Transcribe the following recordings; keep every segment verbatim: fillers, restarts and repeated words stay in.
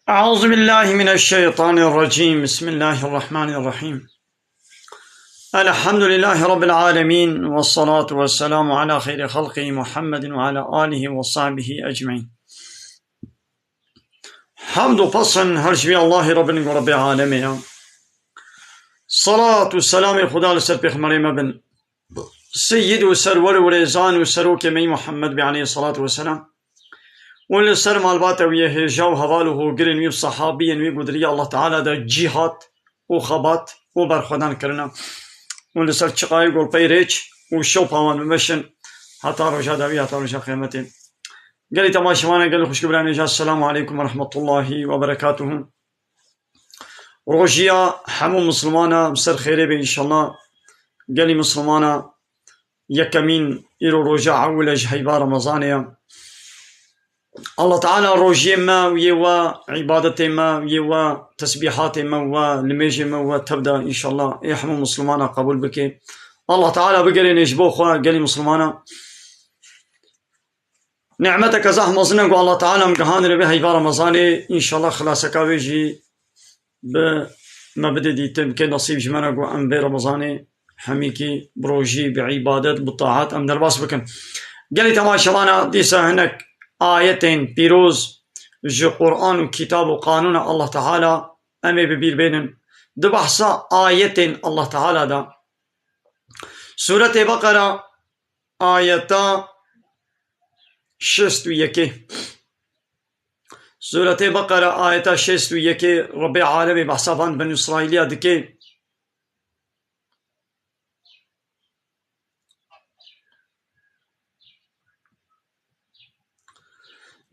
أعوذ بالله من الشيطان الرجيم. بسم الله الرحمن الرحيم. الحمد لله رب العالمين، والصلاة والسلام على خير خلقه محمد وعلى آله وصحبه أجمعين. Hamd û pesn her ji vî Allahê re bin ku Rebbê alemê ye. Salat û selamê Xuda li ser pêxemberê me bin. Seyyid û serwer û rêzan û serokê me yî Muhammed bê aleyhissalatu vesselam. Û li ser malbata wî yê hêja û heval û hogirên wî û sehabiyên wî ku di rêya Allah Teala de cîhat û xebat û berxwedan kirine. Û li ser çiqayê ku li pey rêç û şewpa wan bimeşin heta roja dawî, heta roja qiyametê. Gelî temaşevana, gelî xwişk û birayên hêja, Esselamu aleykum ve rahmetullahi ve berekatuhu. Rojiya hemû misilmana bi ser xêrê be înşallah. Gelî misilmana, yekemîn îro roja ewil e ji heyva Remezanê ye. Allah Teala rojiyê me û yê we, îbadetê me û yê we, tesbîhatê me û we, limêjê me û we tev de înşallah ê hemû misilmana qebûl bike. Allah Teala bigerêne ji bo xwe gelî misilmana. Nîmeteke zehf mezin e ku Allah Teala em gihandine vê heyva Remezanê. Înşallah xilaseka wê jî bi me bide dîtin, bike nesîb ji me re ku em vê Remezanê hemîkî bi rojî, bi îbadet, bi taat em derbas bikin. Gelî temaşevana, dîsa hinek ayetên pîroz ji Quran û kitab û qanûna Allah Teala em ê bi bîr bênin. Di behsa ayetên Allah Teala de, Sûretê Beqera, ayeta şêst û yekê. Sûretê Beqera, ayeta şêst û yekê, Rebbê alemê behsa van Benî Îsraîliya dike.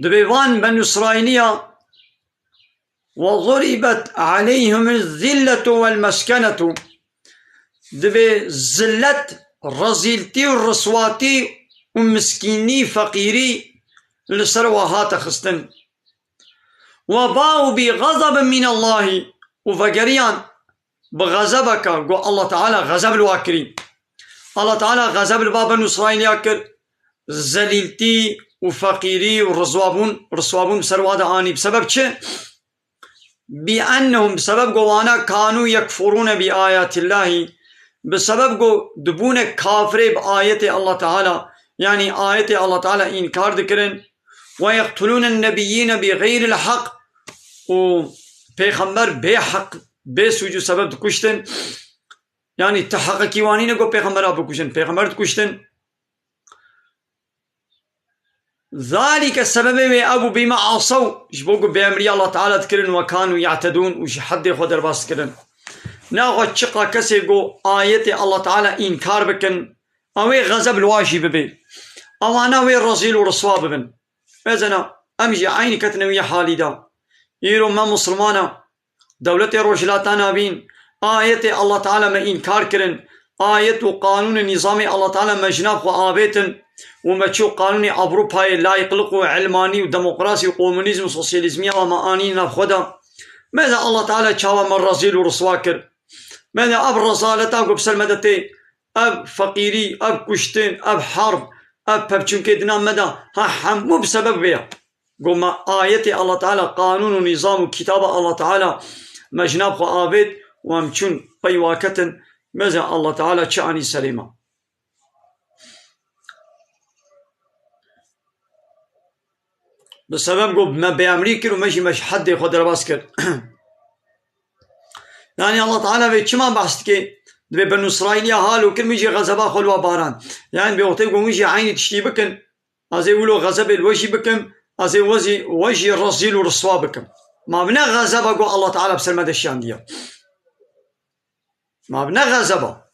Dibê van Benî Îsraîliya وضربت عليهم الذلة والمسكنة. Dibê zillet, rezîltî û riswatî û miskînî, feqîrî li ser wa hate xistin. وباءوا بغضب من الله, û vegeriyan bi xezebeke ku Allah Teala xezeb li wa kirî. Allah Teala xezeb li ba Benî Îsraîliya kir, zelîltî û feqîrî û rizwabûn, riswabûn bi ser wa de anî. Bi sebeb çi? بأنهم, bi sebeb ku wana, كانوا يكفرون بآيات الله, bi sebeb ku dibûne kafirê bi ayetê Allah Teala, yanî ayetê Allah Teala înkar dikirin. ويقتلون النبيين بغير الحق, û pêxember bê heq, bê sûc û sebeb dikuştin. Yanî ti heqekî wan nîne ku pêxembera bikuşin, pêxember dikuştin. ذلك, sebebê wê ew bû, بما عصوا, ji bo ku bêemrî Allah Teala dikirin, وكانوا يعتدون, û ji heddê xwe derbas dikirin. Naxwe çiqa kesê ku ayetê Allah Teala înkar bikin, ew ê xezeb li wa jî bibê. Ewana wê rezîl û riswa bibin. Mezena, em jî eynî ketine wî halî de. Îro me misilman e. Dewletê Rojhilata Navîn, ayetê Allah Teala me înkar kirin, ayet û qanûnê nîzamê Allah Teala me ji nav xwe avêtin û me çû qanûnê Ewropayê, layîqliq û ilmanî û demokrasî û komunîzm û sosyalîzmiya me anî nav xwe de. Me de Allah Teala çawa me rezîl û riswa kir. Me de ev rezaleta ku bi ser me de tê, ev feqîrî, ev kuştin, ev herb, ev pevçûnkê di nav me de, ha hemû bi sebeb vê ye. Got me ayetê Allah Teala, qanûn û nîzam û kitaba Allah Teala me ji nav xwe avêt û em çûn pey wa ketin, meze Allah Teala çi anî serê me. Bi sebeb got me bêemrî kir û me jî me ji heddê xwe derbas kir. Yanî Allah Teala vê çima behs dike? Dibê Benû Îsraîliya halo kir, min jî xezeba xwe li wa baran. Yanî bê wextê got min jî eynî tiştî bikin, ez ê wilo xezebê li we jî bikim, ez ê we zî, we jî rezîl û riswa bikim. Ma bi ne xezeba ku Allah Teala bi ser me de şiyandiye? Ma bi ne xezeba?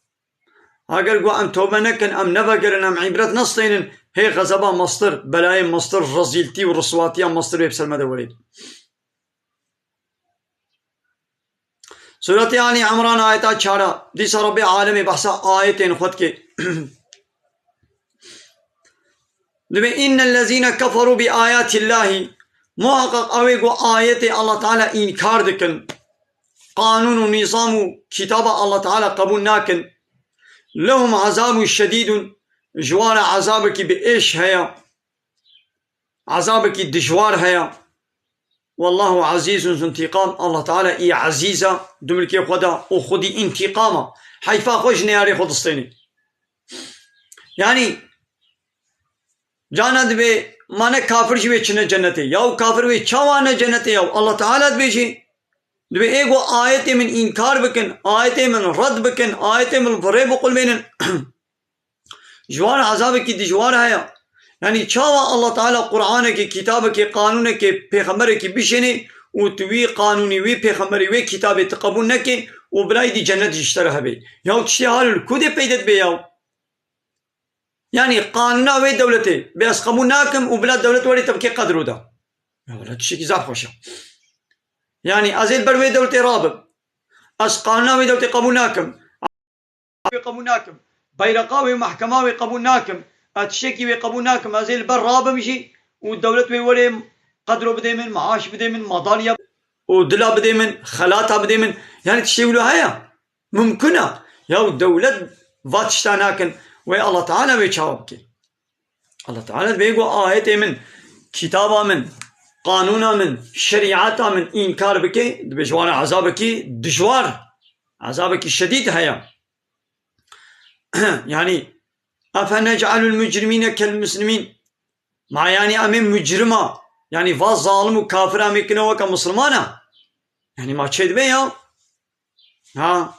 Eger ku em tobe nekin, em nevegerin, em îbret nesteynin, hê xezeba mestir, belayê mestir, rezîltî û riswatiya mestir wê bi ser me de werê. Sûretê Alî Imran, ayeta çara. Dîsa Rebbê alemê behsa ayetên xwe dike. Dibê, "Innellezîne keferû bi ayatillahî", muhaqqeq ew ê ku ayetê Allah Teala înkar dikin, qanûn û nîzam û kitaba Allah Teala qebûl nakin, "lehum azabun şedîdun", ji wan re azabekî bi êş heye, azabekî dijwar heye. Wallahu azîzun zuntiqam. Allah Teala î ezîz e, di milkê xwe de û xwedî întîqam e. Heyfa xwe ji neyarê xwe distênê. Yanî, cana dibê ma ne kafir jî wê çine cennetê. Yaw kafir wê çawa ne cennetê yaw? Allah Teala dibêjê, dibê ê ku ayetê min înkar bikin, ayetê min red bikin, ayetê min li rê biqulbênin. Ji wan ezabekî dijwar heye. Yanî çawa Allah Teala Qur'anekê, kitabekê, qanûnekê, pêxemberekî bişênê û tu wî qanûnî, wî pêxemberî, wê kitabê tu qebûl nekê û bila îdî cennet ji te re hebe? Yaw tiştê hal li ku dê peyde dibe yaw? Yanî qanûna wê dewletê bê ez qebûl nakim û bila dewlet werê te bike qedro de. Ya wele tiştekî zaf xweş e. Yanî ez ê li ber wê dewletê rabim. Ez qanûna wê dewletê qebûl nakim. Wê qebûl nakim. Beyreqa wê, mehkema wê qebûl nakim. Ez tiştekî wê qebûl nakim. Ez ê li ber rabim jî û dewlet wê werê qedro bidê min, maaş bidê min, madalya û dila bidê min, xelata bidê min. Yanî tiştê wilo heye? Mumkin e. Yaw dewlet va tişta nakin. Wê Allah Teala wê çawa bike? Allah Teala dibê ku ayetê min, kitaba min, qanûna min, şerîeta min înkar bike, dibê ji wan re ezabekî dijwar, ezabekî şedîd heye. Yanî, "Efe nec'alul mucrimîne kel muslimîn?" Ma yanî em ê mucrima, yanî va zalim û kafira em ê kine weke misilmana? Yanî ma çê dibe ya? Ha?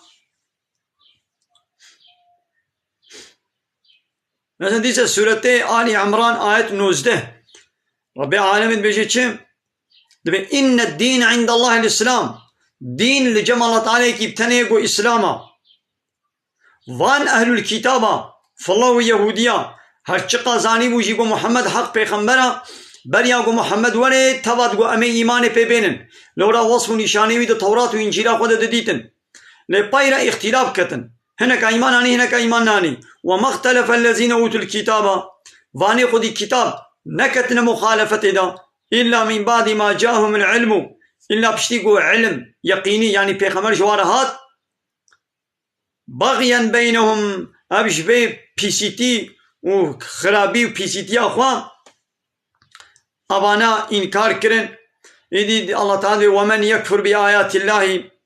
Mesela dîse sûretê Ali Imran ayet nozdeh. Rabbê alemê dibêje çi? Dibê, "Inne dîne indallahil Îslam." Dîn li cem Allah Teala'yekî bi tenê ku Îslam a. Van ehlul kitaba, Filla û Yehudiya, her çiqa zanîbû jî ku Muhammed heq pêxember a, beriya ku Muhammed were, teva digo em ê îmanê pê bênin. Lewra wesf û nîşanê wî di Tewrat û Încîla xwe de didîtin. Lê pey re îxtîlaf ketin. Hineka îman anî, hineka îman nanî. "Ve mextelefe lezîne utul kitaba." Vanê xwedî kitab neketine muxalefetê de. "Îlla min ba'dî ma cahumul ilmu." Îlla piştî ku ilim, yeqînî, yanî pêxember ji wan re hat. "Baxyen beynehum", ev ji vê pîsîtî û xirabî û pîsîtiya xwe evana înkar kirin. Îdî Allah Teala dê, "Ve men yekfur bi ayatillahî",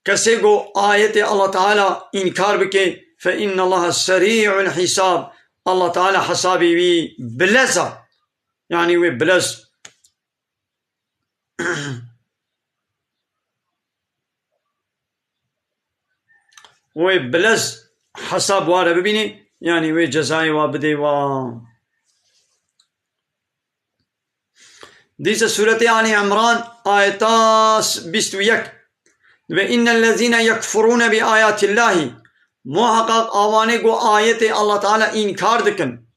kesê ku ayetê Allah Teala înkar bike, "fe innallaha serî'ul hîsab", Allah Teala hesabê wî bilez a. Yanî wê bilez Wê bilez hesab ware bibînî, yanî wê cezayê wa bidê wa. Dîse sûretê Ali Imran ayeta bîst û yek. Ve innellezîne yekfurûne bi ayatillahî. Muhaqqaq awanê ku ayetê Allah Teala înkar dikin.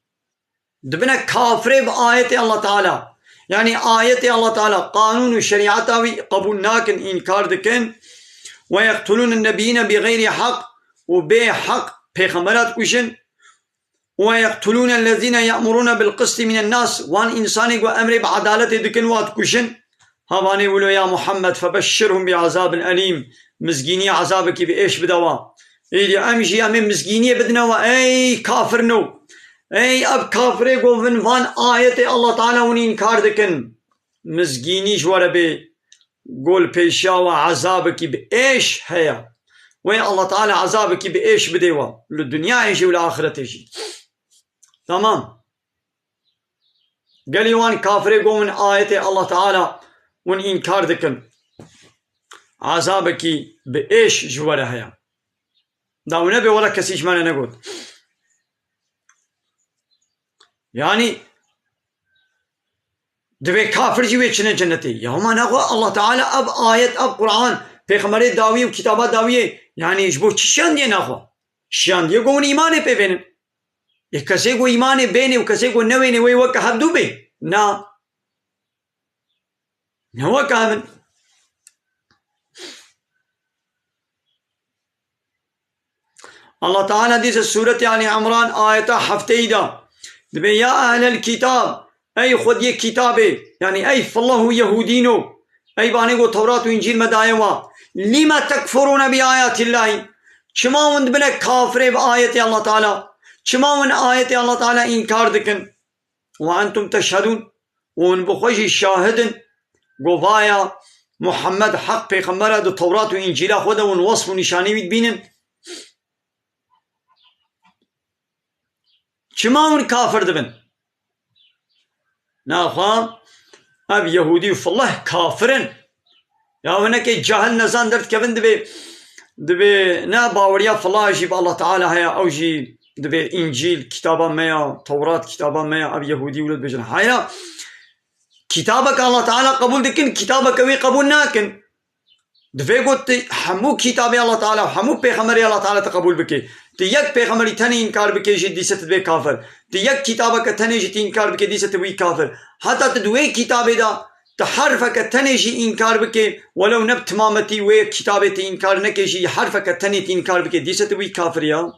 Dibine kafirê bi ayetê Allah Teala. Yanî ayetê Allah Teala, qanûn û şerîeta wî qebûl nakin, înkar dikin. "Ve yeqtulûne nebiyîne bi xeyrî heq", û bê heq pêxembera dikujin. "Ve yeqtulûne lezîne ye'murûne bil qistî minen nas", wan însanê ku emrê bi edaletê dikin, wa dikujin. Havanê wilo ya Muhammed, "febeşşirhum bi azabin elîm", mizgînî ezabekî bi êş bide wa. Êdî em jî em ê mizgîniyê bidine wa, ey kafirno. Ey ev kafirê govin van ayetê Allah Teala hûn înkar dikin. Mizgînî ji we re bê, gol pêşiya we ezabekî bi êş heye. Wê Allah Teala ezabekî bi êş bidê we. Li dinyayê jî û li axiretê jî. Tamam. Gelî wan kafirê govin ayetê Allah Teala hûn înkar dikin. Ezabekî bi êş ji we re heye. Da wine bê wela kesî ji me re negot. Yanî divê kafir jî wê çine cennetê. Ya hema nexwe Allah Teala ev ayet, ev Quran, pêxemberê dawî û kitaba dawiyê, yanî ji bo çi şiyandiyê nexwe? Şiyandiyê ku hûn îmanê pê bênin. Ê kesê ku îmanê bênê û kesê ku newênê wê weke hevdû bê. Na. Ne weke hev in. Allah Teala dîse sûretê Ali Imran ayeta hefteyî de dibê, "Ya ehlel kitab, ey xwediyê kitabê, yanî ey fillah û yehûdîno, ey banê ku Tewrat û Încîl me daye wa, lîme tekfurûne bi ayatillahî?" Çima hûn dibine kafirê bi ayetê Allah Teala? Çima hûn ayetê Allah Teala înkar dikin? "Ve entum teşhedûn", û hûn bi xwe jî şahid in. Go vaya Muhammed heq pêxember e, di Tewrat û Încîla xwe de hûn wesf û nîşanî wî dibînin. Çima hûn kafir dibin? Naxwe ev Yehûdî û fillah kafir in. Ya hinekê cahil nezan derdikevin, divê, divê ne baweriya fillah jî bi Allah Teala heye, ew jî divê Încîl kitaba me ya, Tewrat kitaba me ya, ev Yehûdî wilo dibêjin. Hayra, kitabeke Allah Teala qebûl dikin, kitabeke wî qebûl nakin. Divê got tu hemû kitabê Allah Teala û hemû pêxemberê Allah Teala tu qebûl bikê. Tu yek pêxemberî tenê înkar bikê jî dîse tu dibê kafir. Tu yek kitabeke tenê jî tu înkar bikê dîse tu bûyî kafir. Heta tu di wê kitabê de tu herfeke tenê jî înkar bikê, welew ne bi timametî wê kitabê tu înkar nekê jî herfeke tenê tu înkar bikê dîse tu bûyî kafir ya.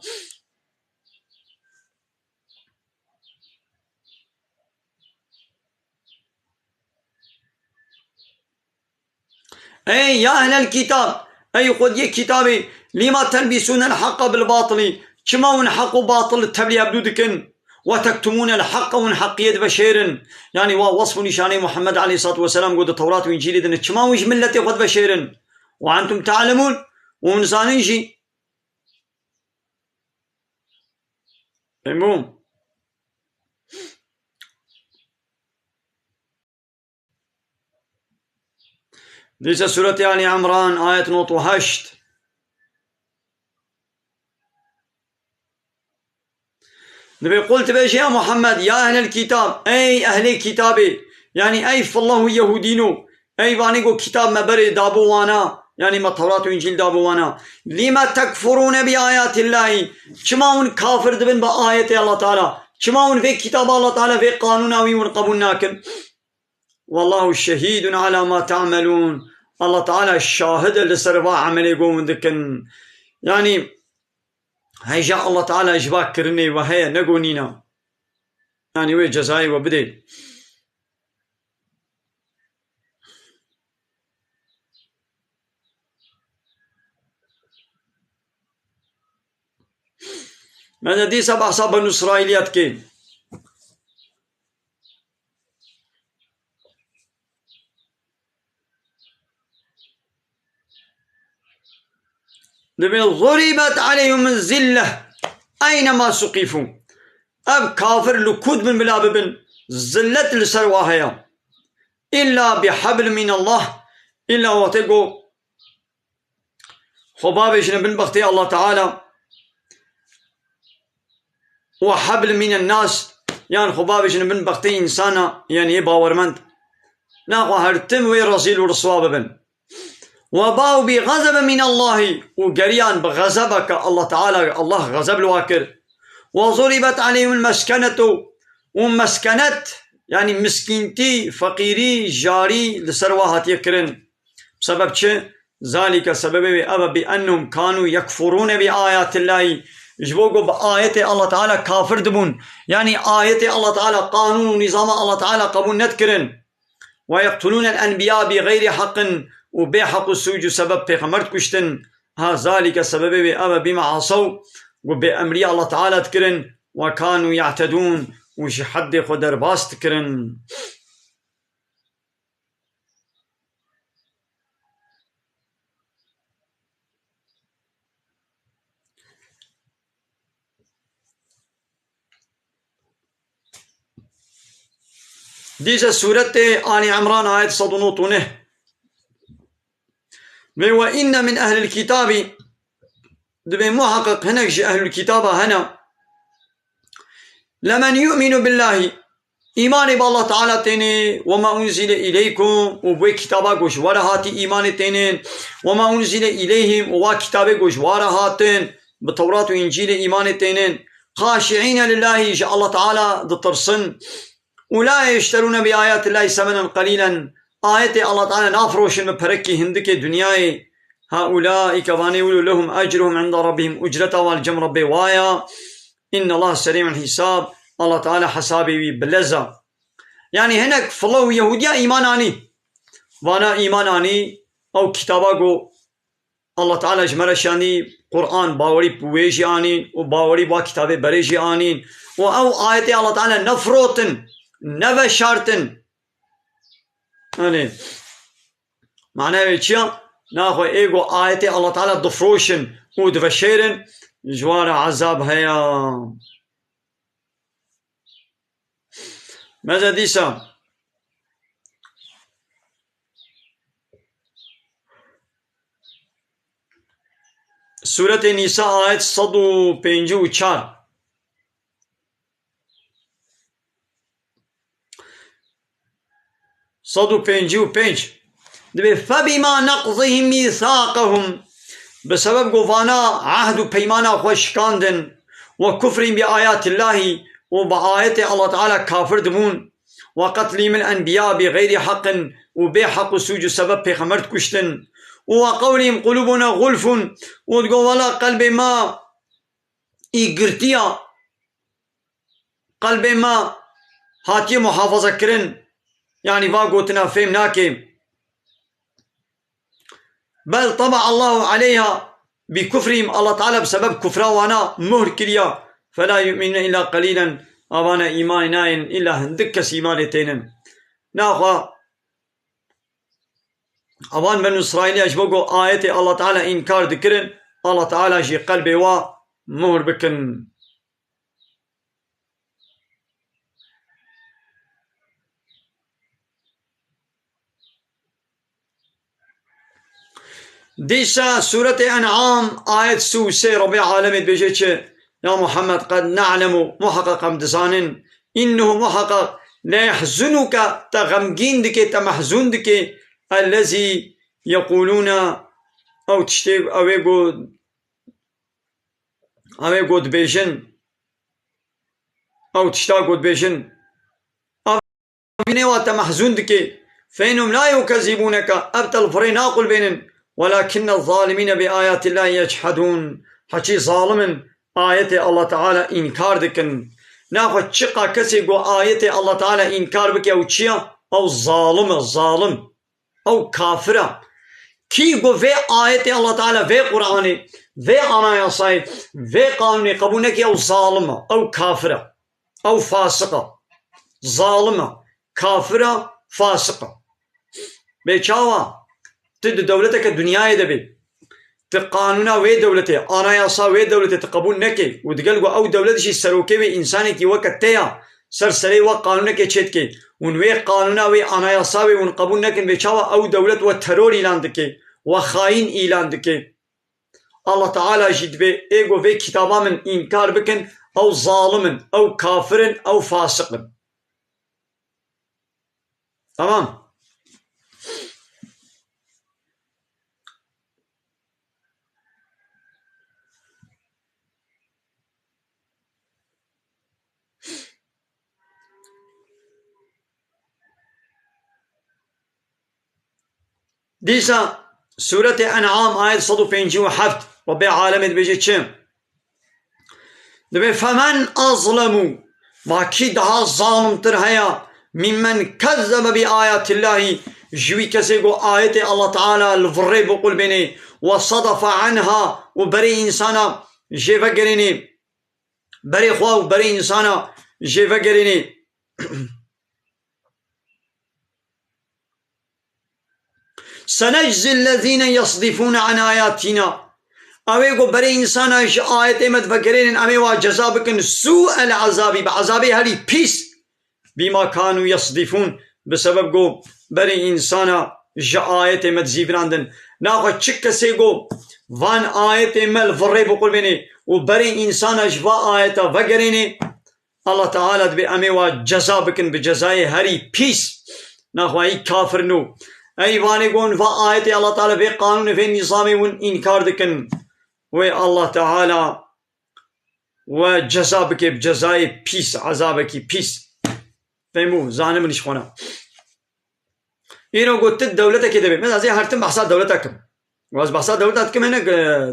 Ey ya ehlel kitab, ey xwediyê kitabê, lima telbîsûnel heqqa bil batilî, çima hûn heq û batil li tevlî hevdû dikin? Ve tektumûnel heqqa, hûn heqiyê diveşêrin. Yanî wa wesf û nîşanê Muhammed aleyhissalatu vesselam got di Tewrat û Încîlê de ne, çima hûn ji milletê xwe diveşêrin? Ve entum ta'lemûn, hûn zanin jî. Fehmû? Dîse Sûretê Alî Emran, ayet nod û heşt. Divê qul tibêje, ya Muhammed, ya ehlel kitab, ey ehlê kitabê, yanî ey fillah û Yehûdîno, ey vanê ku kitab me berê dabû wana, yanî me Tewrat û Încîl dabû wana. Lîme tekfurûne bi ayatillahî, çima hûn kafir dibin bi ayetê Allah Teala? Çima hûn vê kitaba Allah Teala, vê qanûna wî hûn qebûl nakin? Wallahu şehîdun ala ma ta'melûn. Allah Teala şahid e li ser va emelê ku hûn dikin. Yanî, hêja Allah Teala ji va kirinê ve heye, ne ku nîna. Yanî, wê cezayê we bidê. Me de dîsa behsa Benu Îsraîliya dike. Dibê, "Zuribet aleyhim zille, eynema suqifû." Ev kafir li ku dibin bila bibin, zillet li ser wa heye. Îlla bi hebl min Allah, îlla wextê ku xwe bavêjine bin bextê Allah Teala, û hebl mînen nas, yan xwe bavêjine bin bextê însana, yan yê bawermend. Naxwe her tim wê rezîl û riswa bibin. Ve baw bi xezebe min Allahî, û geriyan bi xezebeke Allah Teala, Allah xezeb li wa kir. Ve zuribet aleyhimul meskenetu, û meskenet, yanî miskîntî, feqîrî, jarî li ser wa hatiye kirin. Sebeb çi? Zalike, sebebê wê ev e, bi ennehum kanu yekfurûne bi ayatillahî. Ji bo ku bi ayetê Allah Teala kafir dibûn. Yanî ayetê Allah Teala, qanûn û nîzama Allah Teala qebûl nedikirin. Ve yeqtulûnel enbiya bi xeyrî heqin, û bê heq û sûc û sebeb pêxember dikuştin. Ha, zalike, sebebê wê ev e, bima asew, ku bê emrî Allah Teala dikirin, ve kanu ya'tedûn, û ji heddê xwe derbas dikirin. Dîse Sûretê Alî Emran, ayet sed û nod û neh. Ve ve inne min ehlil kitabî, dibê muheqeq hinek ji ehlul kitaba hene. Lemen yu'minu billahi, îmanê bi Allah Teala têne, we ma unzile ileykum, û bi wê kitaba ku ji we re hatî îmanê têne, we ma unzile ileyhim, û wa kitabê ku ji wa re hatin, bi Tewrat û Încîlê îmanê têne, xaşi'îne lillahi, ji Allah Teala ditirsin, û la yeşterûne bi ayatillahi semenen qelîlen, ayetê Allah Teala nafiroşin bi perekî hindikê dinyayê, haulaîke, vanê wilo, lehum ecruhum inda rabbihim, ucreta wan li cem Rebbê wa ya, inna Allah serî'ul hisab, Allah Teala hesabê wî bilez a. Yanî hinek filo û Yehûdiya îman anî. Vana îman anî, ew kitaba ku Allah Teala ji me re şanî, Quran, bawerî bi wê jî anîn û bawerî bi wa kitabê berê jî anîn. Û ew ayetê Allah Teala nefirotin, neveşartin. Yanî, Manaya wê çi ya? Naxwe ê ku ayetê Allah Teala difroşin û diveşêrin, ji wan re ezab heye. Meze dîsa Sûretê Nîsa ayet sed û pêncî û çar. Sed û pêncî û pênc. Dibê, "Febîma neqzihim mîsaqehum." Bi sebeb ku vana ehd û peymana xwe şikandin, "we kufrihim bi ayatillahî", û bi ayetê Allah Teala kafir dibûn, "we qetlihimil enbiya bi xeyrî heqin", û bê heq û sûc û sebeb pêxember dikuştin, û "we qewlihim qulûbuna gulfun", û digo, "Wela qelbê me î girtiya." Qelbê me hatiye muhafaza kirin, yanî va gotina fêm nake. Bel taba Allahu aleyha bi kufrihim, Allah Teala bi sebeb kufra wana muhr kiriya. Fela yu'minun illa qalilan, avana îmanê nayên, illa hindik kes îmanê tênin. Naxwe Evan Benû Îsraîlî ji bo ku ayetê Allah Teala înkar dikirin, Allah Teala jî qelbê wa muhr bikin. Dîsa Sûretê En'am ayet sî û sê Rebbê Alemê dibêje çi? Ya Muhammed, qed ne'lemu, muheqeq em dizanin, innehu, muheqeq, leyehzunuke, te xemgîn dike, te mehzûn dike, ellezî yeqûlûne, ew tiştê, ew ê ku, ew ê ku dibêjin, ew tişta ku dibêjin, ev nêwa te mehzûn dike. Fe innehum la yukezzibûneke, ev te li virê naqulbênin, welakinne zalimîne bi ayatillahî yechedûn. Heçî zalim in, ayetê Allah Teala înkar dikin. Naxwe çiqa kesê ku ayetê Allah Teala înkar bike, ew çi ya? Ew zalim e, zalim. Ew kafir e. Kî ku vê ayetê Allah Teala, vê Qur'anê, vê anayasayê, vê qanûnê qebûl neke, ew zalim e, ew kafir e, ew fasiq e. Zalim e, kafir e, fasiq e. Bê çawa? Tu di dewleteke dinyayê de bî. Tu qanûna wê dewletê, anayasa wê dewletê tu qebûl neke û digel ku ew dewlet jî serokê wê însanekî weke te ya, ser serê we qanûnekê çêdike. Hûn wê qanûna wê, anayasa wê hûn qebûl nekin, bê çawa ew dewlet we teror îlan dike, we xayîn îlan dike. Allah Teala jî dibê ê ku vê kitaba min înkar bikin, ew zalim in, ew kafir in, ew fasiq in. Tamam. Dîsa Sûretê En'am ayet sed û pêncî û heft, Rebbê Alemê dibêje çi? Dibê, "Femen azlemu", ma kî daha zalimtir heye, "mimmen kezzebe bi ayatillahî", ji wî kesê ku ayetê Allah Teala li virê biqulbênê, "we sadafe anha", û berê însana jê vegerênê, berê xwe û berê însana jê vegerênê. "Seneczî ellezîne yasdifûne an ayatîna." Ew ê ku berê însana ji ayetê me divegerênin, em ê wa ceza bikin sû el ezabî, bi ezabê herî pîs. "Bîma kanû yasdifûn", bi sebeb ku berê însana ji ayetê me dizîvirandin. Naxwe çi kesê ku van ayetê me li virê biqulbênê û berê însana ji va ayeta vegerênê, Allah Teala dibê em ê wa ceza bikin bi cezayê herî pîs. Naxwayî kafir nû. Ey vanê gon va ayetê Allah Teala, vê qanûnê, vê nîzamê hûn înkar dikin. Wê Allah Teala we ceza bike bi cezayê pîs, ezabekî pîs. Fehmû, zanim min ji xwe ne. Îro got, tu dewletekê de bê. Mesela, ez ê her tim behsa dewleta kim. Û ez behsa dewleta dikim, ne, e,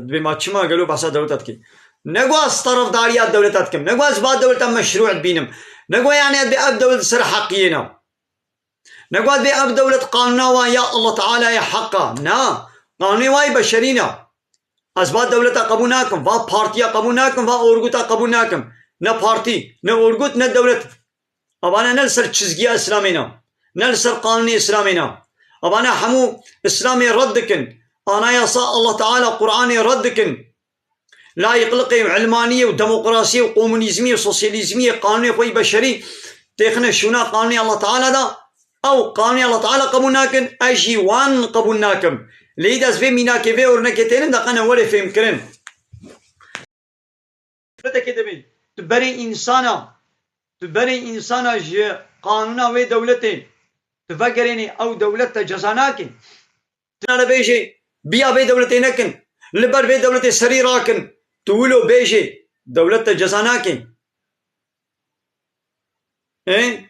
dibê ma çima gelo behsa dewleta dikî. Ne got ez tarafdariya dewleta dikim. Ne got ez va dewleta meşrû dibînim. Ne got, yani, ez bê ev dewlet ser heqiyê ne. Ne got ez bê ev dewlet qanûna wan ya Allah Teala ya heqa. Na. Qanûnê wan yê beşerî ne. Ez va dewleta qebûl nakim. Va partiya qebûl nakim. Va orguta qebûl nakim. Ne partî, ne orgut, ne dewlet. Evane ne li ser çizgiya Îslamê ne, ne li ser qanûnê Îslamê ne. Evana hemû Îslamê red dikin. Anayasa Allah Teala Qur'anê red dikin. Layıqlıqê û ilmaniyê û demokrasiyê û komunîzmiyê û sosyalîzmiyê qanûnê xwe yî beşerî têxine şûna qanûnê Allah Teala da. Ew qanûnê Allah Teala qebûl nakin, ez jî wan qebûl nakim. Lê î dest vê mînakê vê ornekê tênin de qene were fêmkirin. Dewletekê de bê. Tu berê însana, tu berê însana ji qanûna wê dewletê, tu vegerênî ew dewlet te ceza nake. Tu nare bêjê, biya vê dewletê nekin, li ber vê dewletê serî rakin. Tu wilo bêjê, dewlet te ceza nake. Ê?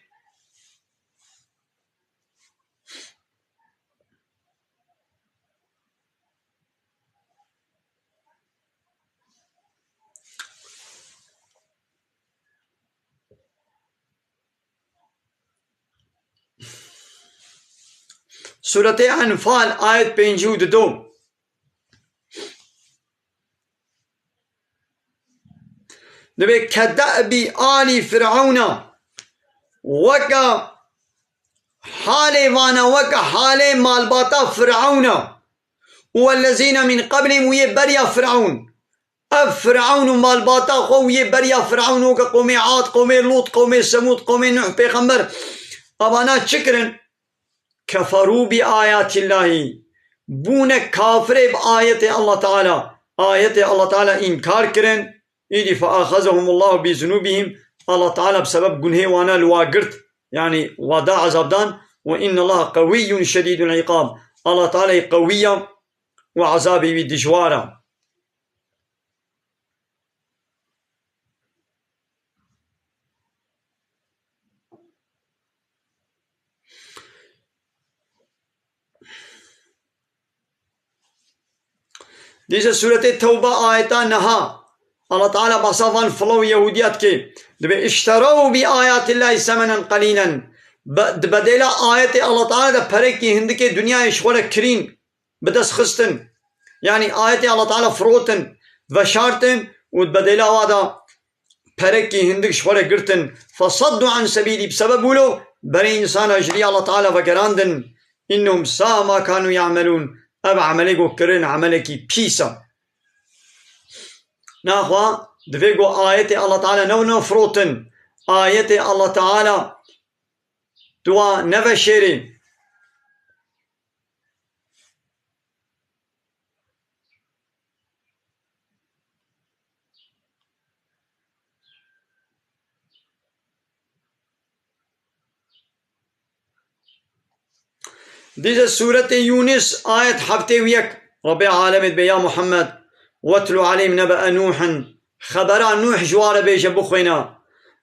Sûretê Enfal, ayet pêncî û du. Dibê kede'bî alî Firawna, weke halê vana, weke halê malbata Firawna. Û wellezîne min qeblihim, û yê beriya Firawun. Ev Firawun û malbata xwe û yê beriya Firawun, weke qomê Ad, qomê Lût, qomê Semûd, qomê Nuh pêxember. Avana çi kirin? Keferû bi ayatillahî. Bûne kafirê bi ayetê Allah Teala. Ayetê Allah Teala înkar kirin. Îdî fe axezehumullahu bi zunubihim. Allah Teala bi sebeb gunhê wana li wa girt. Yani wa da azabdan. Ve innallaha qewiyyun şedîdul iqab. Allah Teala qewî ya û azabê wî dijwar a. Dîse sûretê Tewbe ayeta neha. Allah Teala behsa van filo û Yehûdiya dike. Dibê, "İşterew bi ayatillahî semenen qelîlen." Be-, di bedêla ayetê Allah Teala de perekî hindikê dinyayê ji xwe re kirîn, bi dest xistin. Yanî ayetê Allah Teala firotin, veşartin û di bedêla wa de perekî hindik ji xwe re girtin. Fesaddu an sebîlî, bi sebeb wilo berê însana ji rî Allah Teala vegerandin. Innehum sa'a ma kanu ya'melûn. Ev emelê ku kirin, emelekî pîs e. Naxwe divê ku ayetê Allah Teala ne, ne firotin. Ayetê Allah Teala tu wa neveşêrî. Dîse sûretê Yûnis, ayet heftê û yek, Rebbê alemê dibê, ya Muhammed, "Wetlu aleyhim nebe'e Nûhin." Xebera Nûh ji wa re bêje, bixwêne.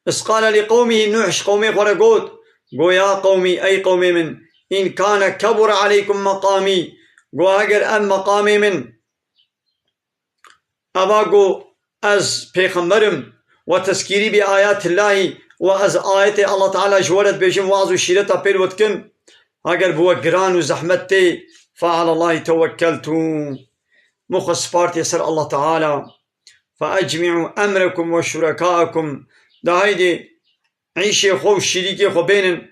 "Iz qale li qewmî", Nûh ji qewmê xwe re got, go, "Ya qewmî, ey qewmê min, in kane kebure aleykum meqamî." Go, "Eger ev meqamê min, eva go ez pêxember im, we tezkîrî bi ayatillahî, we ez ayetê Allah Teala ji we re dibêjim, waz û şîreta pêl we dikim, eger bi we giran û zehmet tê, fe alallahî tewekkeltû." Min xwe spartiye ser Allah Teala. "Fe ecmi'û emrekum ve şurekâekum." De haydê îşê xwe û şîrîkê xwe bênin.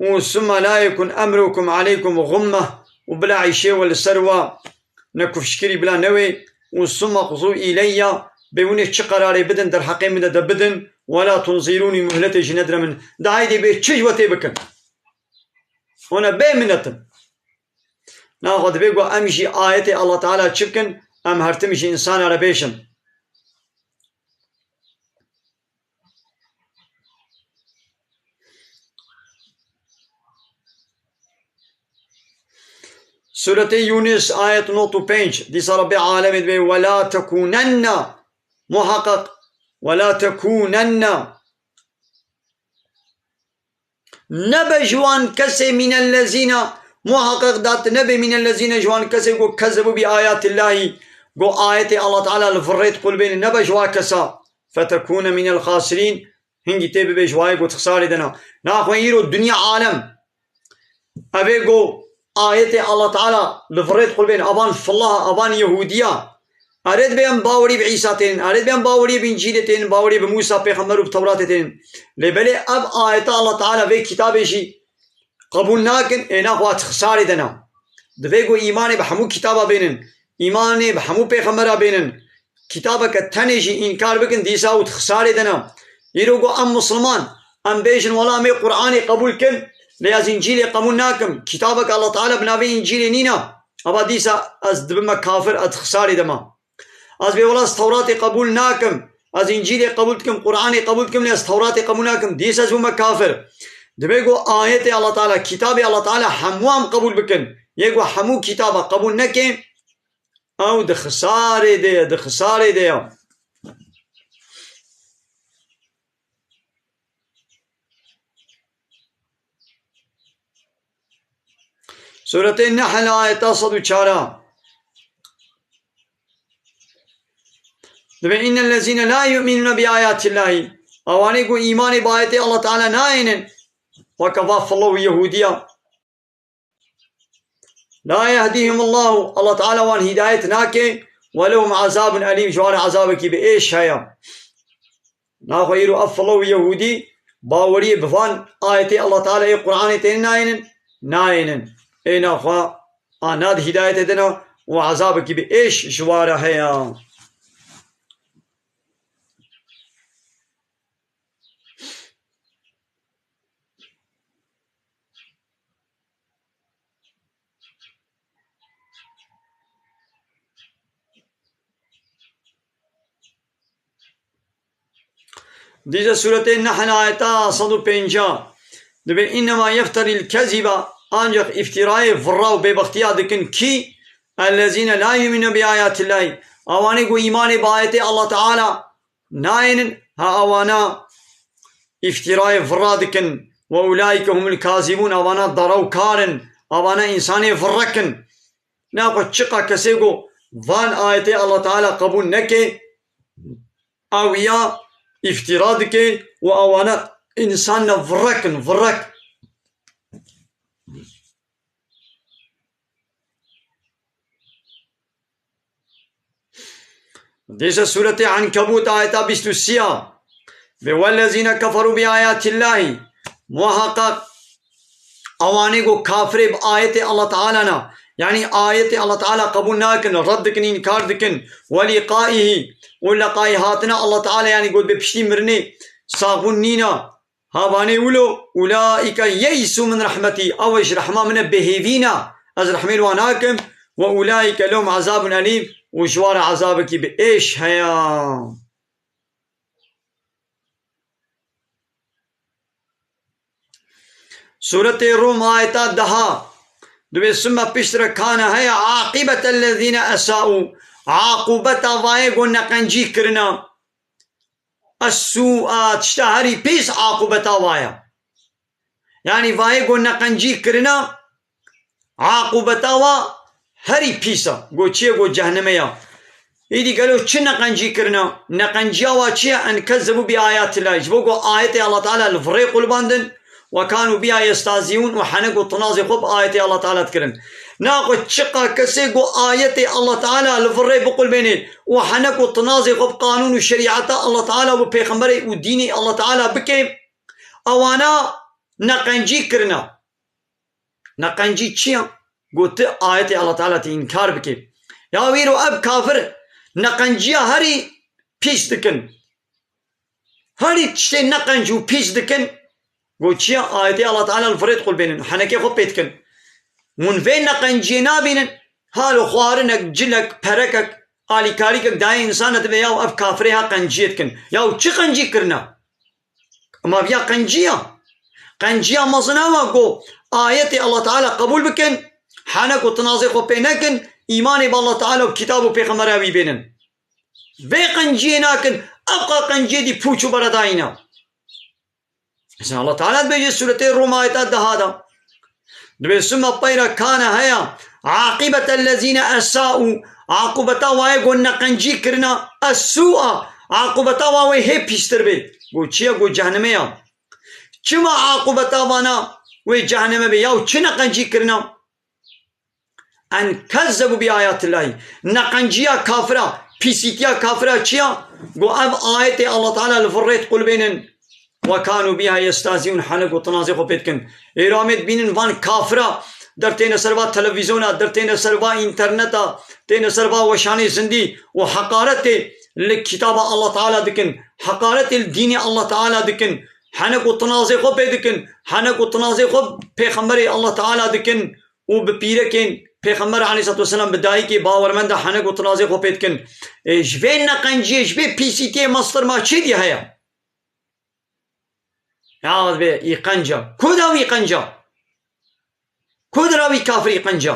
Û summa la yekun emrukum aleykum gumme, û bila îşê we li ser we nekufşkirî bila newê. Û summa quzû îleyya, bê hûn ê çi qerarê bidin derheqê min de, de bidin. Wela tunzîrûnî, muhletê jî nedire min. De haydê bê çi ji we tê bikin. Hûn e bê minet in. Naxwe divê ku em jî ayetê Allah Teala çi bikin, em her tim ji însana re bêjin. Sûretê Yûnis, ayet nod û pênc, dîsa Rebbê alemê dibê, "Wela tekûnenne", muheqeq, "Wela tekûnenne." Nebe ji wan kesê mînellezîna, muheqeq da tu nebê mînellezîne ji wan kesê ku kezebû bi ayatillahî, ku ayetê Allah Teala li virrê diqulbêne, nebe ji wa kesa, fetekûne mînel xasirîn, hingî tê bibê ji wayê ku di xisarê de ne. Naxwe îro dinya alem, evê ku ayetê Allah Teala li virrê diqulbêne, avan filah, avan Yehûdiya, Erê dibê em bawerî bi Îsa tênin, erê dibê em bawerî bi Încîlê tênin, bawerî bi Mûsa pêxember û bi Tewratê tênin. Lê belê ev ayeta Allah Teala vê kitabê jî qebûl nakin, ê naxwe di xisarê de ne. Divê ku îmanê bi hemû kitaba bênin, îmanê bi hemû pêxembera bênin. Kitabeke tenê jî înkar bikin, dîsa û di xisarê de ne. Îro ku em misilman, em bêjin, wela em ê Qur'anê qebûl kin, lê ez Încîlê qebûl nakim. Kitabeke Allah Teala bi navê Încîlê nîne. Eva dîsa ez dibime kafir, ez di xisarê de me. Ez bê wela ez Tewratê qebûl nakim. Ez Încîlê qebûl dikim, Qur'anê qebûl dikim, lê ez Tewratê qebûl nakim. Dîsa ez bûme kafir. Divê ku ayetê Allah Teala, kitabê Allah Teala hemû em qebûl bikin. Yê ku hemû kitaba qebûl neke, ew di xisarê de ye, di xisarê de ye. Sûretê Nehl, ayeta sed û çar. Dibê, "Innellezîne la yu'minûne bi ayatillahî." Awanê ku îmanê bi ayetê Allah Teala nayênin. Weke va filo û Yehûdiya. "La yehdîhimullahu." Allah Teala wan hîdayet nake. "Ve lehum azabun elîm." Ji wan re azabekî bi êş heye. Naxwe îro ev filo û Yehûdî baweriyê bi van ayetê Allah Teala ê Qur'anê têne nayênin, nayênin. Ê naxwe a na di hîdayetê de ne û ezabekî bi êş ji wa re heye. Dîse sûretê Nehl, ayeta sed û pêncî. Dibê, "Înnema yefterîl keziba", ancak îftîrayê virra û bêbextiya dikin kî? "Ellezîne la yu'mîne bi ayatillahî." Awanê ku îmanê bi ayetê Allah Teala nayênin, ha awana îftîrayê virra dikin. "Ve ulaîke humul kazibûn", awana darewkar in, awana însanê virrek in. Naxwe çiqa kesê ku van ayetê Allah Teala qebûl neke, ew ya îftîra dike û awana însan ne virrek in, virrek. Dîse sûretê Enkebût, ayeta bîst û sê ya. Ve wellezîne keferû bi ayatillahî. Muhaqqaq ewanê ku kafirê bi ayetê Allah Teala ne, yanî ayetê Allah Teala qebûl nakin, red dikin, înkar dikin. Ve liqaîhî, û liqayî hatina Allah Teala, yanî got bi piştî mirinê saxbûn nîne. Havanê wilo, "Ulaîke yeîsû min rehmetî", ew ji rehma min e bêhêvî ne, ez rehmê li wan nakim. "Ve ulaîke lehum azabun elîm", û ji wan re ezabekî bi êş heye. Sûretê Rûm, ayeta deha. Dibê, "Summe", piştre kane heye, "aqîbetellezîne esaû", aqûbeta vayê ku neqencî kirine. Es-sû'a, tişta herî pîs aqûbeta wa ye. Yanî vayê ku neqencî kirine, aqûbeta wa herî pîs e. Go çi ye? Go cehnemê ye. Îdî gelo çi neqencî kirine? Neqenciya wa çi ye? "En kezzebû bi ayatillahî." Ji bo ku ayetê Allah Teala li virê qulbandin, "Ve kanû biha yestehzîûn", û henek û tinazê xwe bi ayetê Allah Teala dikirin. Naxwe çiqa kesê ku ayetê Allah Teala li vir rê biqulbênê û henek û tinazê xwe bi qanûn û şerîeta Allah Teala û bi pêxemberê û dînê Allah Teala bike, ewana neqencî kirine. Neqencî çi ye? Got tu ayetê Allah Teala tê înkar bike. Ya wîro ev kafir neqenciya herî pîs dikin. Herî tiştê neqenc û pîs dikin. Got çi ye? Ayetê Allah Teala li virê diqulbênin, henekê xwe pê dikin. Hûn vê neqenciyê nabînin? Halo xwarinek, cilek, perekek, alîkarîkek dayê însan e, divê ya ev kafirê ha qenciyê dikin. Ya çi qencî kirine? Ema viya qenciya. Qenciya mezin ew e ku ayetê Allah Teala qebûl bikin, henek û tinazê xwe pê nekin, îmanê bi Allah Teala û kitab û pêxembera wî bênin. Vê qenciyê nakin, ev qa qenciyê dî pûç û beredayî ne. Mesela Allah Teala dibêje sûretê Rûm ayeta deha de. Dibê summe peyra kane heya, aqîbetellezîne esaû, aqûbeta wayê ku neqencî kirina, es-sû'a, aqûbeta wa wê hê pîstir bê. Go çi ye? Go cehnemê ya. Çima aqûbeta vana wê cehneme bê? Yaw çi neqencî kirina? En kezzebû bi ayatillahî. Neqenciya kafira, pîsîtiya kafira çi ya? Go ev ayetê Allah Teala li vir rê diqulbênin. وَكَانُوا بِهَا يَسْتَهْزِئُونَ, henek û tinazê xwe pê dikin. Êro em ê dibînin van kafira, der têne ser va televîzyona, der têne ser va înterneta, têne ser va weşanê zindî û heqaretê li kitaba Allah Teala dikin, heqaretê li dînê Allah Teala dikin, henek û tinazê xwe pê dikin, henek û tinazê xwe pêxemberê Allah Teala dikin û bi pîrekên pêxember aleyhissalatu vesselam, bi dayikê bawermenda henek û tinazê xwe pê dikin. Ê, ji vê neqenciyê, ji vê pîsîtiyê mestir ma çi dî heye? Ya be, îqenca. Ku da wî qenca? Ku dira wî kafir îqenca?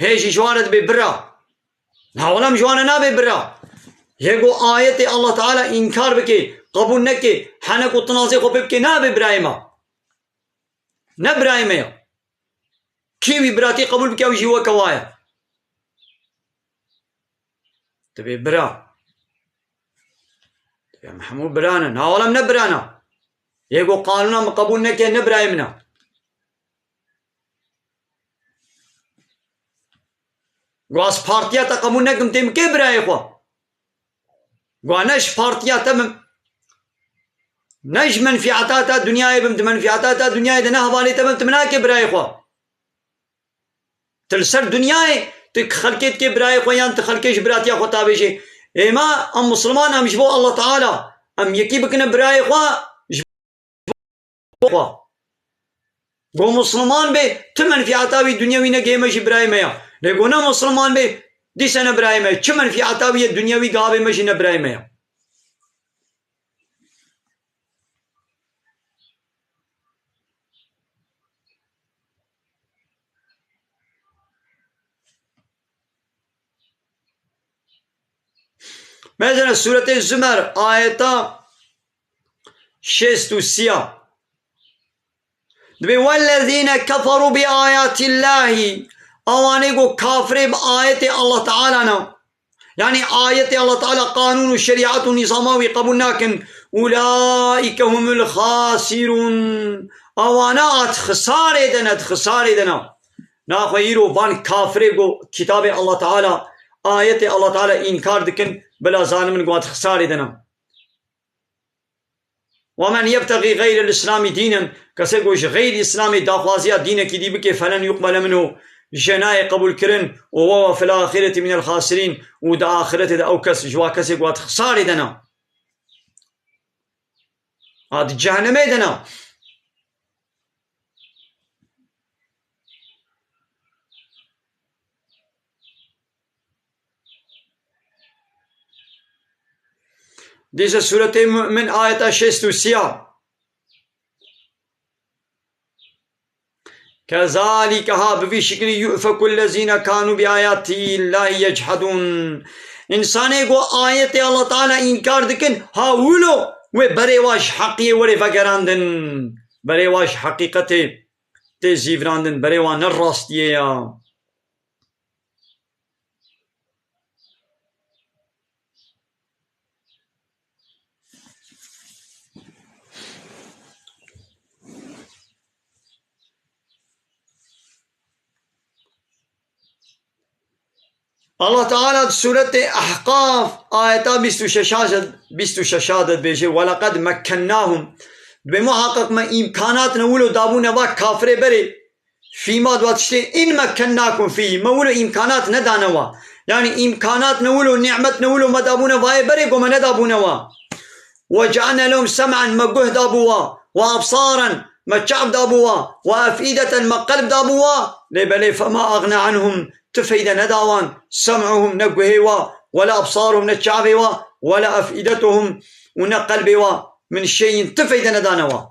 Hê jî ji wan re dibe bira. Na olam ji wan re nabe bira. Yê ku ayetê Allah Teala înkar bike, qebûl neke, henek û tinazê xwe pê bike, nabe birayê me. Ne birayê me ya. Kî wî biratî qebûl bike, ew jî weke wa ye. Dibê bira. Dibê em hemû bira ne. Na olam ne bira ne. Yê ku qanûna min qebûl neke, ne birayê min e. Ku ez partiya te qebûl nekim, tê min kê birayê xwe? Ku ne ji partiya te bim, ne ji menfîata te dinyayê bim, di menfîata te dinyayê de ne hevalê te bim, tu min nakê birayê xwe. Tu li ser dinyayê, tu xelkê dikê birayê xwe, yan tu xelkê ji biratiya xwe tavêjê. Êma em Musulman, em ji bo Allah Teala, em yekî bikine birayê xwe, ji xwe. Go Musulman be, tu menfîata wî dunyewî neke, me jî birayê me ya. Lê go ne Musulman be, dîse ne birayê me. Çi menfîata wî ye dunyewî, gavê me jî ne birayê me ya. Mesela Sûretê Zumer, ayeta şêst û sî ya. Dibê, "Wellezîne keferû bi ayatillahî", awanê ku kafirê bi ayetê Allah Teala ne. Yanî ayetê Allah Teala, qanûn û şerîat û nîzama wî qebûl nakin. "Ulaîke humul xasirûn." Awana at xisarê de ne, di xisarê de ne. Naxwe îro van kafirê ku kitabê Allah Teala, ayetê Allah Teala înkar dikin, bila zanimin ku at xisarê de ne. "Ve men yebtexî xeyrel Îslamî dînen", kesê ku ji xeyrî Îslamê daxwaziya dînekî dî bike, "felen yuqbele minhu", jê nayê qebûlkirin, "û wewa fil axireti minel xasirîn", û di axiretê de ew kes ji wa kesê ku hat xisarê de ne. Ha di cehennemê de ne. Dîse Sûretê Mu'min ayeta şêst û sî ya. Kezalike, ha bi vî şiklî, yufeku lezîne kanu bi ayatî llahî yechedûn. Însanê ku ayetê Allah Teala înkar dikin, ha wilo wê berê wa ji heqiyê were vegerandin. Berê wa ji heqîqetê tê zîvirandin, berê wa ne rastiyê ya. Allah Teala di Sûretê Ehqaf ayeta bîst û şeş a, bîst û şeş a de dibêje, "Weleqed mekkennahum." Dibê muhaqqeq me îmkanat ne wilo dabûne va kafirê berê. Fîma di wa tiştê, "In mekkennakum fî", me wilo îmkanat nedane wa. Yanî îmkanat ne wilo, nîmet ne wilo me dabûne vayê berê, go me nedabûne wa. "Ve cealne lehum sem'en", me guh dabû wa, "ve absaran", me çav dabû wa, "ve efîdeten", me qelb dabû wa. Lê belê, "fema agne anhum", ti feyde neda wan, "sem'uhum", ne guhê wa, "ve la absaruhum", ne çavê wa, "ve la efîdetuhum", û ne qelbê wa, "min şeyin", ti feyde nedane wa.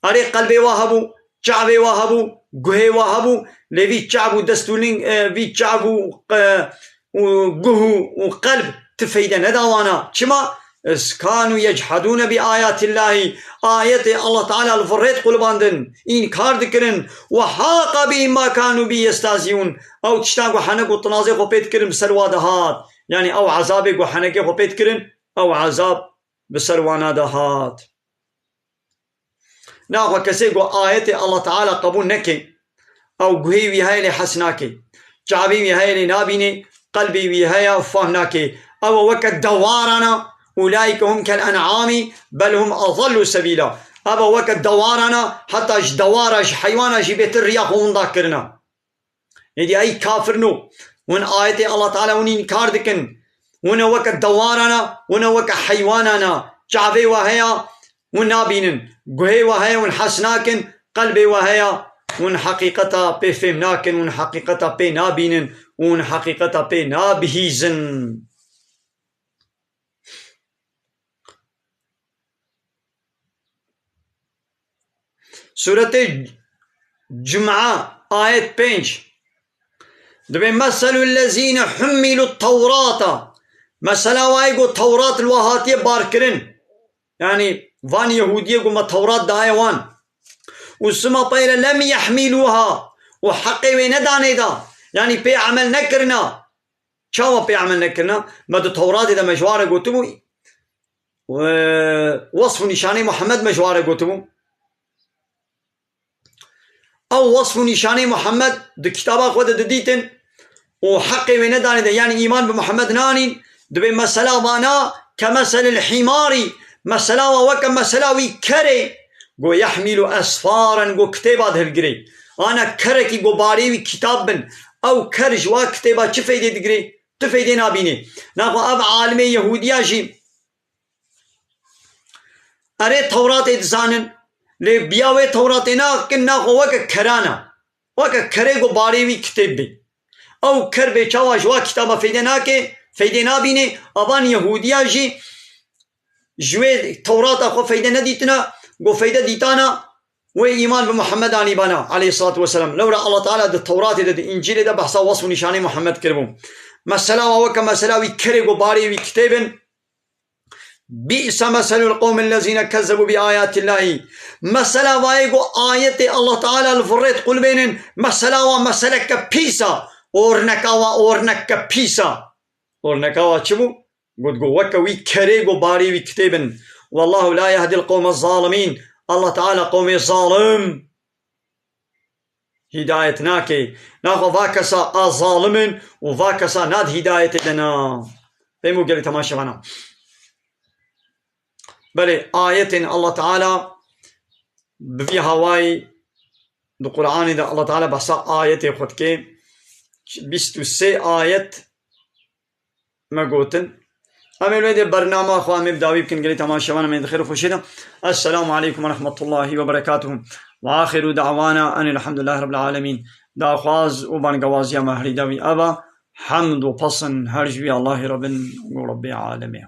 Erê, qelbê wa hebû, çavê wa hebû, guhê wa hebû, lê vî çav û dest û ling, e, vî çav û, e, û guh û, û qelb ti feyde neda wana. Çima? Iz kanu yechedûne bi ayatillahî. Ayetê Allah Teala li vir rêt qulibandin, înkar dikirin. Ve haqa bihim ma kanu bi yestehzîûn. Ew tiştan ku henek û tinazê xwe pê dikirin, bi ser wa dihat. Yanî ew ezabê ku henekê xwe pê dikirin, ew ezab bi ser wana dihat. Naxwe kesê ku ayetê Allah Teala qebûl neke, ew guhê wî heye lê hes nake, çavê wî heye lê nabîne, qelbê wî heye fehm nake. Ew e weke dewarana, Ulaike hum kel en'ami bel hum adallu sebîla. Eva weke dewarana, heta ji dewara, ji heywana jî bêtir riya xwe winda kirina. Êdî ey kafir no. Hûn ayetê Allah Teala hûn înkar dikin. Hûn e weke dewarana, hûn e weke heywanana. Çavê we heye, hûn nabînin. Guhê we heye, hûn hes nakin. Qelbê we heye, hûn heqîqeta pê fêm nakin, hûn heqîqeta pê nabînin, hûn heqîqeta pê nabihîzin. Sûretê Cuma, ayet pênc. Dibê, "Meselul lezîne hummilu tewrata." Mesela wayê ku Tewrat li we hatiye barkirin. Yani van Yehudiyê ku me Tewrat daye wan. Û sima peyre lem yehmiluha. Û heqê wê nedanê da. Yani pê emel nekirina. Çawa pê emel nekirina? Me di Tewratê de me ji wan re gotibû, e, wesf û nîşanê Muhammed me ji wan re gotibû. Ew wesf û nîşanê Muhammed di kitaba xwe de didîtin û heqê wê nedanê de, yani îman bi Muhammed nanîn, dibê mesela vana ke meselil hîmarî, mesela wa weke mesela wî kerê, go yehmîlu esfaran, go kitêba dihilgirê. Ana kerekî go barê wî kitab bin, ew ker ji wa kitêba çi feydê digirê? Tu feydê nabînê. Naxwe ev alimê Yehûdiya jî erê Tewratê dizanin, lê biya wê Tewratê nakin, naxwe weke keran e. Weke kerê ku barê wî kitêb bê. Ew ker bê çawa ji wa kitaba feyde nake, feyde nabînê, avan Yehûdiya jî ji wê Tewrata xwe feyde nedîtina, ku feyde dîtana, wê îman bi Muhammed anîbana, aleyhissalatu vesselam. Lewra Allah Teala di Tewratê de, di Încîlê de behsa wesf û nîşanê Muhammed kiribû. Mesela wa weke mesela wî kerê ku barê wî kitêb in, "Bi'se meselul qewmil lezîne kezzebu bi ayatillahî." Mesela vayê ku ayetê Allah Teala li virêt qulbênin, mesela wa meseleke pîs e, orneka wa orneke pîs e. Orneka wa çi bû? Got, got, "Weke wî kerê ku barê wî kitêb in. Wallahu la yehdil qewmez zalimîn." Allah Teala qewmê zalim hîdayet nake. Naxwe va kesa a zalim in û va kesa nad hîdayetê de na. Fêm û gelî temaşevana. Belê, ayetên Allah Teala bi vî hawayî di Qur'anê de Allah Teala behsa ayetê xwe dike. Bîst û sê ayet me gotin. Em ê wê dê bernama xwe em ê bi dawî bikin, gelî temaşevan em ê di xêr û xweşiyê de. Esselamu aleykum ve rahmetullahi ve berekatuhu. Ve axiru da'wana enil hamdulillahi rabbil alemin. Daxwaz û bangewaziya me herî dawî eva. Hemd û pesin her ji wî Allahê Rabbin û Rabbê alemê.